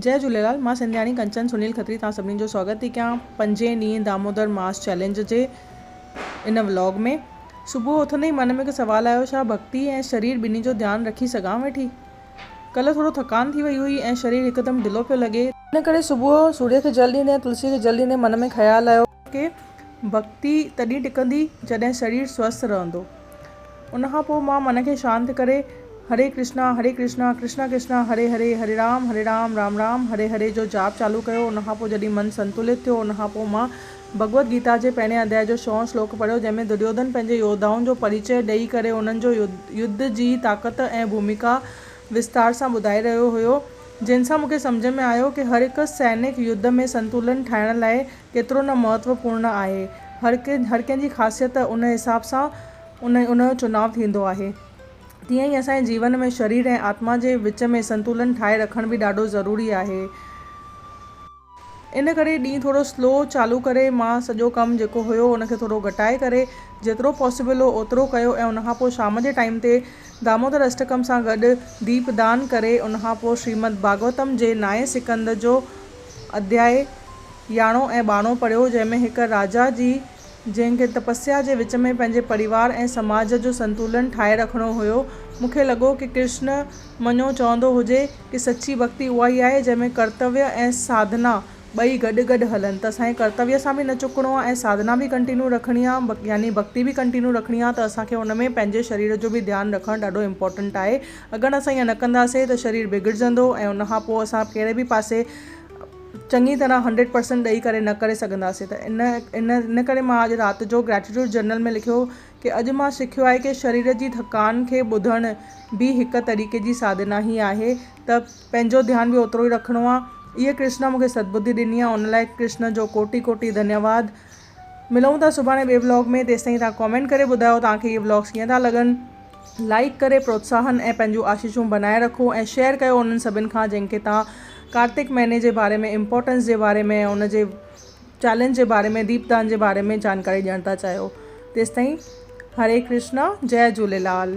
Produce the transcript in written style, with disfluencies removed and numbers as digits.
جئي جهوليلال مان سنڌياڻي ڪنچن سنيل کتري توهان سڀني جو سواگت ٿي ڪيان پنجين ڏينهن دامودر ماس چئلينج جي ان ولاگ ۾ صبح اٿندي ئي من ۾ هڪ سوال آيو ڇا ڀڳتي ۽ شرير ٻنهي جو ڌيان رکي سگهان ويٺي ڪلهه ٿورو ٿڪان ٿي وئي هئي ۽ شرير هڪدم ڍلو پيو لڳي ان ڪري صبح سوريه کي جل ڏيندي ۽ تلسي کي جل ڏيندي من ۾ خيال آيو ڪي ڀڳتي تڏهن ٽڪندي جڏهن شرير سوسٿ رهندو. ان کان پوء مان من کي شانت ڪري هري ڪرشنا هري ڪرشنا ڪرشنا ڪرشنا هري هري هري رام هري رام رام رام هري هري جو جاپ چالو ڪيو. ان کان پوء جڏهن من سنتولت ٿيو ان کان پوء مان ڀڳوت گيتا جي پهرين اڌياء جو ڇهون شلوڪ پڙهيو جنهن ۾ دريوڌن پنهنجي يوڌائن جو پريچئه ڏئي ڪري انهن جو يڌ جي طاقت ۽ ڀوميڪا وستار سان ٻڌائي رهيو هيو جنهن سان مون کي سمجهه ۾ آيو ڪي هر هڪ سئنڪ يڌ ۾ سنتولن ٺاهڻ لاء ڪيترو نه مهتو پورڻ آهي. هر ڪنهن هر ڪنهن جي خاصيت ان حساب سان ان ان جو چناء ٿيندو آهي. تيئن ئي اسان جي جيون ۾ شرير ۽ آتما جي وچ ۾ سنتولن ٺاهي رکڻ به ڏاڍو ضروري آهي. ان ڪري ڏينهن ٿورو سلو چالو ڪري مان سڄو ڪم جيڪو هيو ان کي ٿورو گهٽائي ڪري جيترو پاسيبل هو اوترو ڪيو ۽ ان کان پوء شام جي ٽائيم تي دامودر اشٽڪم سان گڏ ديپ دان ڪري ان کان پوء شريمد ڀاڳوتم جي نائين سڪند جو اڌياء ياڻو ۽ ٻاڻو پڙهيو جنهن ۾ هڪ راجا جي جنهن کي تپسيا جي وچ ۾ پنهنجي پريوار ۽ سماج جو سنتولن ٺاهي رکڻو هيو. مون کي لڳو ڪي ڪرشن مڃو چوندو هجي ڪي سچي ڀڳتي اها ئي آهي جنهن ۾ ڪرتويه ۽ ساڌنا ٻئي گڏ گڏ هلن ته اسان کي ڪرتويه سان به نه چڪڻو آهي ۽ ساڌنا به ڪنٽينيو رکڻي آهي يعني ڀڳتي به ڪنٽينيو رکڻي آهي ته اسان کي ان ۾ پنهنجي شرير جو به ڌيان رکڻ ڏاڍو امپورٽنٽ آهي اگر اسان ائين نه ڪنداسين ته شرير بگڙجندو ۽ ان کان پوء اسان ڪهڙي به پاسي چڱي طرح هنڊريڊ پرسنٽ ڏئي ڪري نه ڪري سگهنداسين ته ان ان ان ڪري مان اڄ رات جو گريٽيٽيوڊ جرنل ۾ لکيو ڪي اڄ مان سکيو آهي ڪي شرير جي ٿڪان کي ٻڌڻ به هڪ طريقي جي ساڌنا ئي آهي ته پنهنجو ڌيان به اوترو ئي رکڻو آهي اهي ڪرشنا مون کي سدبڌي ڏني آهي ان لاء ڪرشن جو ڪوٽي ڪوٽي ڌنيواد ملون ٿا سڀاڻي ٻئي ولاگ ۾ تيستائين توهان ڪامينٽ ڪري ٻڌايو توهان کي اهي ولاگس ڪيئن ٿا لڳن. لائيڪ ڪري پروتساهن ۽ پنهنجون آشيشون بنائي رکو ۽ شيئر ڪيو انهن سڀن کان جن کي توهان ڪارتڪ مهيني جي باري ۾ امپورٽنس جي باري ۾ ۽ ان جي چئلينج جي باري ۾ ديپ دان جي باري ۾ جانڪاري ڏيڻ ٿا چاهيو تيستائين هري ڪرشنا جئي جهوليلال.